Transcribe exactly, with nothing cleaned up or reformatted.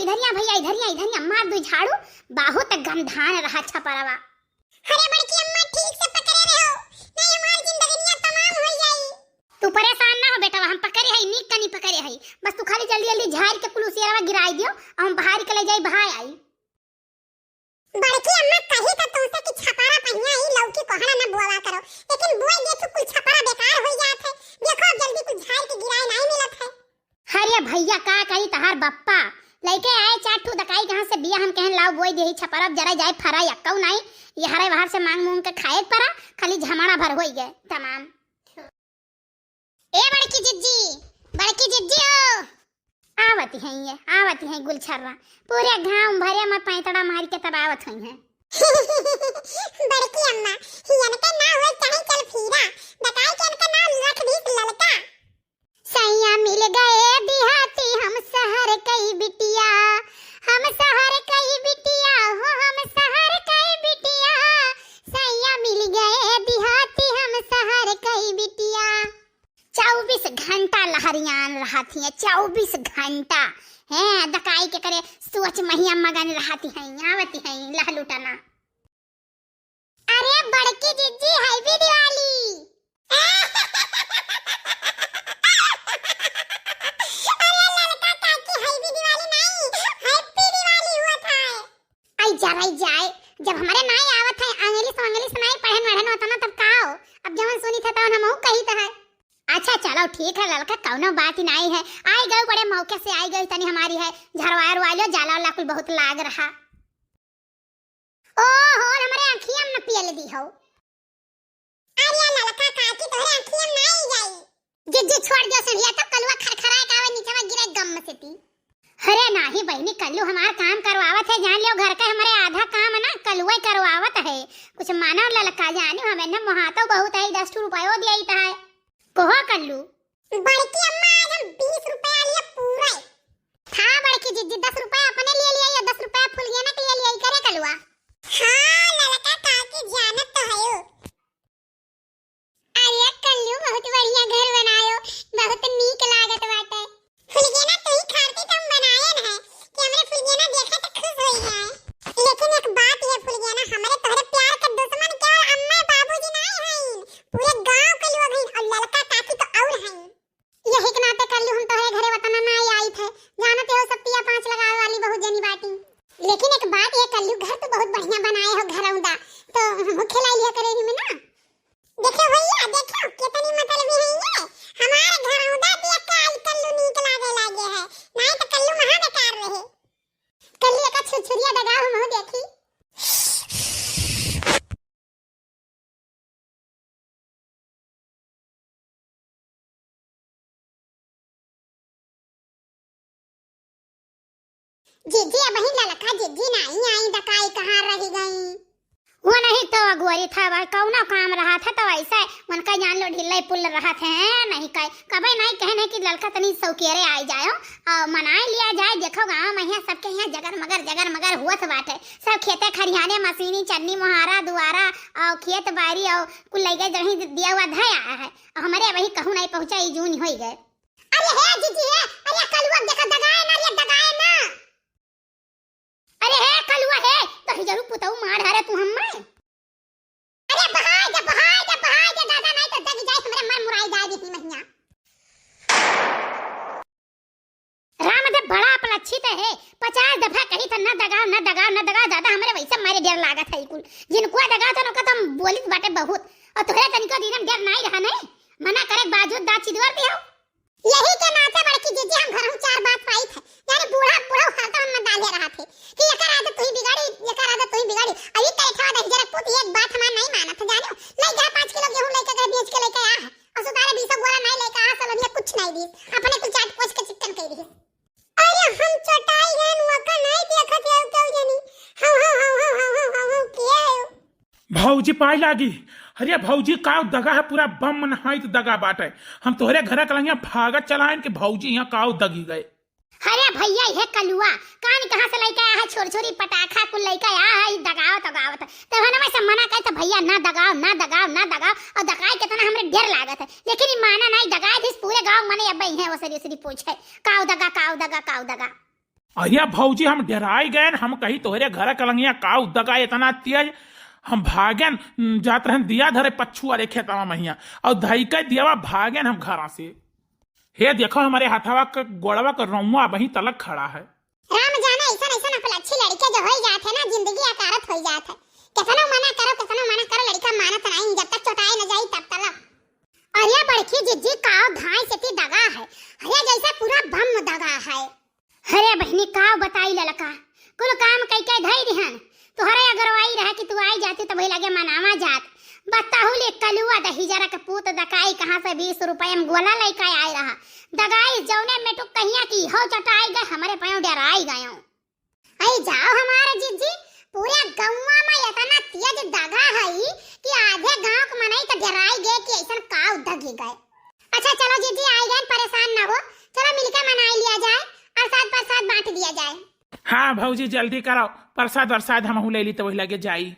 इधरिया भइया, इधरिया, इधरिया, मार दुइ झाड़ू, बहुत गंधान रहा छपरवा। अरे बड़की अम्मा, ठीक से पकड़े रहो, नहीं हमार जिंदगनिया तमाम होइ जाई। तू परेशान ना हो बेटवा, हम पकड़े हई, नीक कनी पकड़े हई। बस तू खाली जल्दी जल्दी झाड़ के कुल उसियरवा गिराई दियो, अउर हम बहार के ले जाई, बहाय आई। बड़की अम्मा कही तो तुमसे कि छपरा पहिया ई लौकी कोहड़ा न बोवा करो, लेकिन बोए दे तू कुल छपरा बेकार होइ जात है। देखो अब जल्दी कुल झाड़ के गिराए नहीं मिलत है। अरे भइया का कही तहार बप्पा, लइके आए चार ठू दकाई कहाँ से बिया, हम कहन लाओ बोए देही छपरा, अब जरा जाए फरा यक्कऊ नाई, ये हरे बाहर से मांग मूंग के खाए के परा, खाली झमाड़ा भर होइ गए तमाम। ए बड़की जिज्जी, बड़की जिज्जी हो। आवत हैं ये, आवत हैं गुलछर्रा। पूरे गांव भरे में पैंतड़ा मार के तब आवत हुई हैं। बड़की अम्मा, हियन के ना हुए चाहे चल फीरा, बताई के इनका नाम रख दीस ललका। सैया मिल गए दिहाती हम शहर कई बिटिया, हम शहर कई बिटिया हो, हम शहर कई बिटिया। सैया मिल गए दिहाती हम शहर कई बिटिया। चउबीस घंटा लहरियान रहत हियाँ, चउबीस घंटा। हैं, दकाई के करे सोच महिया मगन रहत हैं, आवत हैं लहलुटना। अरे बड़की जिज्जी, Happy दिवाली। अरे ललका काकी, Happy दिवाली नाई, Happy दिवाली हुआ था। आई जा, आई जाए, जब हमरे नाई आवत है, English वंग्लिश नाई पढ़न वढ़न होता ना, तब का हो? अब जवन सुनी था तवन हमहू कही था है। अच्छा चलो ठीक है ललका, कौनो बात ही नाई है, आई गयो बड़े मौके से आई गयो, तनी हमारी है झरवाए उरवाए लियो, जाला वाला कुल बहुत लाग रहा। ओ हो, हमरे अखिया में न पियल दी हो। अरे ललका काकी, तोहरे अखिया में ना आई जाई। जिज्जी छोड़ दियो सीढ़िया, तब कलुआ खरखराए के आवे नीचे में गिरे गम से ती। अरे नाही बहिनी, कल्लू हमार काम करवावत है, जान लियो घर का हमरे आधा काम है ना कलुआ ही करवावत है। कुछ मानो ललका, जानियो हमें न मोहातो बहुत है, दस ठो रुपयो दिया ही है। कहो कल्लू। बड़की अम्मा, आज हम बीस रुपया लिए पूरे। हाँ बड़की जिज्जी, दस रुपया अपने लिए लिए या दस रुपया फुलगेना के लिए लिए करे कलुआ। हाँ ललका काकी, जानत तो हयो। अरे कल्लू, बहुत बढ़िया घर बनायो, बहुत नीक लागत बाटे। फुलगेना तू ही खातिर तो हम बनायन है कि हमरे फुलगेना देखे तो खुश होई है। लेकिन एक बात ये फुलगेना, हमरे तोहरे प्यार के दुश्मन केवल अम्मा बाबूजी नाई हईन, पूरे गांव के लोग हईन और ललका काकी तो और हईन। यही के नाते कल्लू हम तोहरे घरे वतना ना आई थे, जानते हो सब पिया पाँच लगावे वाली बहुत जनी बाटी। लेकिन एक बात ये कल्लू, घर तो बहुत बढ़िया बनाए हो घरौंदा, तो हमहू खेला लिया करे ही में ना। देखो भैया, देखो कितनी मतलबी है ये। हमारे घरौंदा देख के आज कल्लू नीक लागे लागे है, नहीं तो कल्लू महा बेकार रहे। कल्लू एका छुरछुरिया दगाओ, हमहू देखी। जीजी, अबहीं ललका जीजी नाई आई, दकाई कहाँ रहि गई? वो नहीं तो अगोरी था, वह कौनो काम रहा था तो ऐसे उनका जान लो ढिल्ले पुल रहा थे, नहीं कहे, कबे नहीं कहने कि ललका तनी सौकेरे आई जायो और मनाए लिया जाए। देखो गाँव में यहाँ सबके यहाँ जगर मगर जगर मगर हुआ बाटे, सब खेते खरिहाने मशीनी चन्नी मोहारा दुआरा और खेत बारी और कुल लइके जहीं दिया हुआ धय आया है, और हमरे वही कहूँ नहीं पहुँचा, ई जून होई गए। अरे हे जीजी हे, अरे कलुआ देखा दगाए ना, अरे दगाए ना। अरे हे कलुआ हे, तो ही जरूर पुतऊ मार हरे तू हम्मे। अरे बहाय दे, बहाय दे, बहाय दे दादा, नहीं तो दग जाए हमरे मर मुराई जाए भी महिया। राम दे बड़ा अपलक्षित है, पचास दफा कही था न दगाओ, न दगाओ, न दगाओ दादा, हमरे वैसे मारे डर लागत है कुल। जिनको दगाओ था उनका तो हम बोलित बाटे बहुत, और तोहरे तनिको दिन में डर नहीं रहा नहीं, मना करे बाजू दाँत चिदवर दियो। यही के नाते बड़की जीजी हम घरहू चार बात पाई थे। यानी बूढ़ा, बूढ़ा हरदम हम डाले रहा थे कि एकर आदत तू ही बिगाड़ी, एकर आदत तू ही बिगाड़ी। अभी कई ठा दही जरा पूत एक बात हमार नहीं मानत है, जानो। ले जा पाँच किलो गेहूं लेके घर बेच के लेके आ है। और सुतारे बीसो गोला नहीं लेके आ, सलनिया कुछ नहीं दी। अपने कुल चाट पोछ के चिकन कह रही। अरे हम चटाई गन वका नहीं देखत है, क्यों जानी। हाँ, हाँ, हाँ, हाँ, हाँ, हाँ, हाँ, हाँ, किया है। भौजी पाई लागी। अरे भौजी, काव दगा है, पूरा बम नहाई तो दगा बाटे। हम तोहरे घर के लंगिया भागत चलायन के भौजी यहाँ काव दगी गए। अरे भैया, ये कलुआ कान कहाँ से लेके आया है? छोर छोरी पटाखा कुल लेके आया है, ई दगावत दगावत। तब हम से मना करे तो भैया ना दगाओ, ना दगाओ, ना दगाओ। और दगाए कितना हमरे डर लागत है, लेकिन ई माना नहीं, दगाए दिस पूरे गाँव मने अब है वो सरी सरी पूछे, काव दगा, काव दगा, काव दगा। अरे भौजी, हम डेराइ गएन, हम कही तोहरे घर के लंगिया का उद्दगा एतना तेज। हम भागेन, न, जात रहन दिया धरे पच्छू वाले खेतवा महिया, अउर धइके दियावा भागेन हम घरा से। हे देखो, हमरे हथवा के गोड़वा के रउआ अबहीं तलक खड़ा है। राम जाने, ऐसन ऐसन अपलच्छी लड़के जो होई जात है ना, जिंदगी अकारथ होई जात है। केतनो मना करो, केतनो मना करो, लड़का मानत नहीं, जब तक चोटाए न जाई तब तलक। अरे बड़की जिज्जी, काव धाई से ती दगा है, अरे जैसे पूरा बम दगा है। अरे बहिनी, काव बताई ललका, कुल काम कई के धई दिहन। तोहरे अगरवाई रहे कि तू आई जाती तब लगे मनावा जात। बताहु ले कलुआ दही जरा के पूत दकाई कहाँ से बीस रुपया में गोला लइके आए रहा। दगाई जौने मेटुक कहिया कि हो चटाई गए, हमरे पाँव डेराई गयो। आई जाओ हमारे जिज्जी, पूरे गौवा में इतना तेज दगा है कि आधे गांव के मनई तो डेराई गए कि ऐसन काव दगी गए। अच्छा चलो जिज्जी, आई गए, परेशान ना हो, चलो मिलके मनाई लिया जाए, प्रसाद प्रसाद बांट दिया जाए। हाँ भौजी, जल्दी करो, प्रसाद वरसाद हमहू ले ली तो वही लगे जाई।